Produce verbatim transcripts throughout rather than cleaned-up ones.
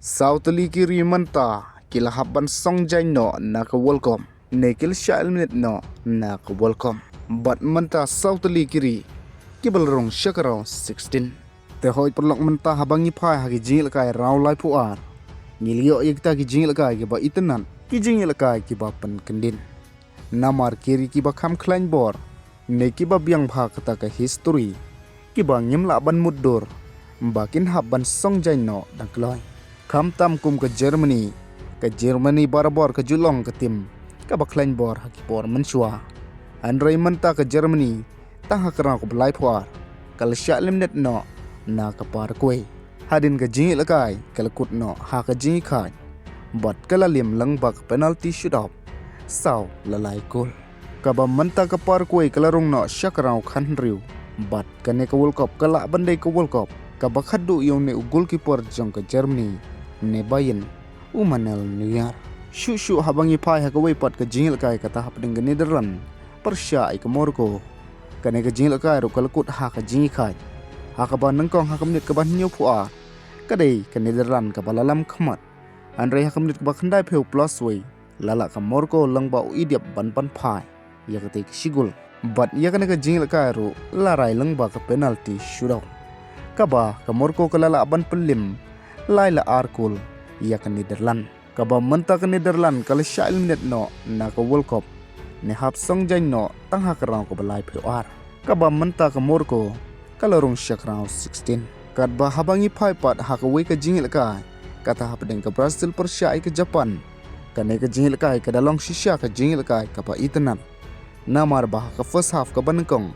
Saw tylli ki ri mynta ki la hap ban song jaiñ noh na ka World Cup ne ki la shah eliminate noh na ka World Cup. Bad mynta saw tylli ki ri ki ba la rung sha ka round sixteen. Te hoi paralok, mynta haba ngi phai ha ki jingïalehkai round laiphew ar, ngi la ïoh ïa kita ki jingïalehkai kiba itynnad, ki jingïalehkai kiba pynkyndit. Namar ki ri kiba kham khlaiñ bor ne kiba biang bha kata ka history, kiba ngim lah ban mutdur ba kin hap ban song jaiñ noh dang kloi. Khamtam kum ka Germany, ka Germany barabor ka ju long ka team kaba khlaiñ bor ha ki por mynshuwa. Hynrei mynta ka Germany, tang ha ka round kaba laiphew ar, ka la shah eliminate noh na ka Paraguay. Hadien ka jingïalehkai ka la kut noh ha ka jingïakhaid bad ka la liem lyngba ka penalty shootout, saw la lai kol. Kaba mynta ka Paraguay ka la rung noh sha ka round khathynriew, bad kane ka World Cup ka lah ban dei ka World Cup kaba khatduh ïa une u goalkeeper jong ka Germany ne Bayern, u Manuel Neuer. Shuh shuh haba ngi phai ha kawei pat ka jingïalehkai, kata hapdeng ka Netherlands pyrshah ïa ka Morocco. Kane ka jingïalehkai ruh ka la kut ha ka jingïakhaid, ha kaba nyngkong ha ka minit kaba hynñiewphew ar, ka dei ka Netherlands kaba la lam khmat. Hynrei ha ka minit kaba khyndaiphew plus wei, la lah ka Morocco lyngba u Idiop ban pynphai ïa katei ka shi gol. Bad ïa kane ka jingïalehkai ruh la rai lyngba ka penalty shootout, kaba ka Morocco ka la lah ban pynliem lai la ar kol ïa ka Netherlands. Kaba mynta ka Netherlands ka la shah eliminate noh na ka World Cup ne hap song jaiñ noh tang ha ka round kaba laiphew ar. Kaba mynta ka Morocco ka la rung sha ka round sixteen. Katba haba ngi phai pat ha kawei ka jingïalehkai, kata hapdeng ka Brazil pyrshah ïa ka Japan, kane ka jingïalehkai ka da long shisha ka jingïalehkai kaba itynnad. Namar ba ha ka first half kaba nyngkong,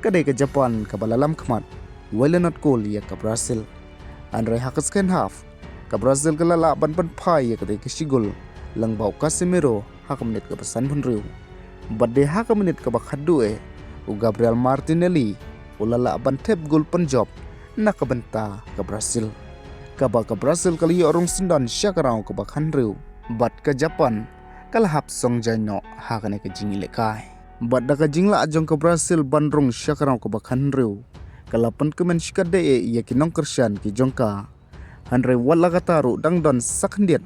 ka dei ka Japan kaba la lam khmat wei la nod kol ïa ka Brazil. Hynrei ha ka second half, ka Brazil ka la lah ban pynphai ïa katei ka shi gol lyngba u Casemiro ha ka minit kaba sanphew hynriew. Bad dei ha ka minit kaba khatduh eh, u Gabriel Martinelli u la lah ban thep gol pynjop na ka bynta ka Brazil. Kaba ka Brazil ka la ïoh rung syndon sha ka round kaba khathynriew, bad ka Japan ka la hap song jaiñ noh ha kane ka jingïalehkai. Bad da ka jinglah jong ka Brazil ban rung sha ka round kaba khathynriew, ka la pynkmen shikatdei eh ïa ki nongkyrshan ki jong ka. Hynrei wat la kata ruh dang don sa khyndiat,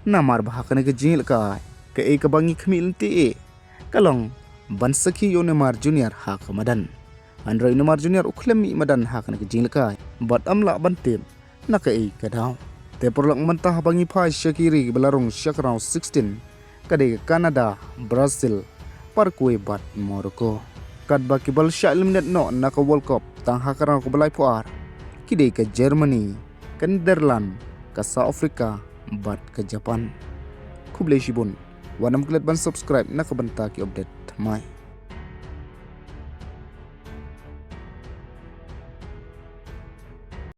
namar ba ha kane ka jingïalehkai, kaei kaba ngi khmih lynti eh ka long ban sakhi ïa u Neymar Junior ha ka madan. Hynrei u Neymar Junior u khlem mih madan ha kane ka jingïalehkai bad ym lah ban tip na kaei ka daw. Te paralok, mynta haba ngi phai sha ki ri ba la rung sha ka round sixteen, ka dei ka Canada, Brazil, Paraguay bad Morocco. Katba kiba la shah eliminate noh na ka World Cup tang ha ka round kaba laiphew ar, ki dei ka Germany, ka Netherlands, ka South Africa bad ka Japan. Khublei shibun. Wat nym klet ban subscribe na ka bynta ki update thymmai.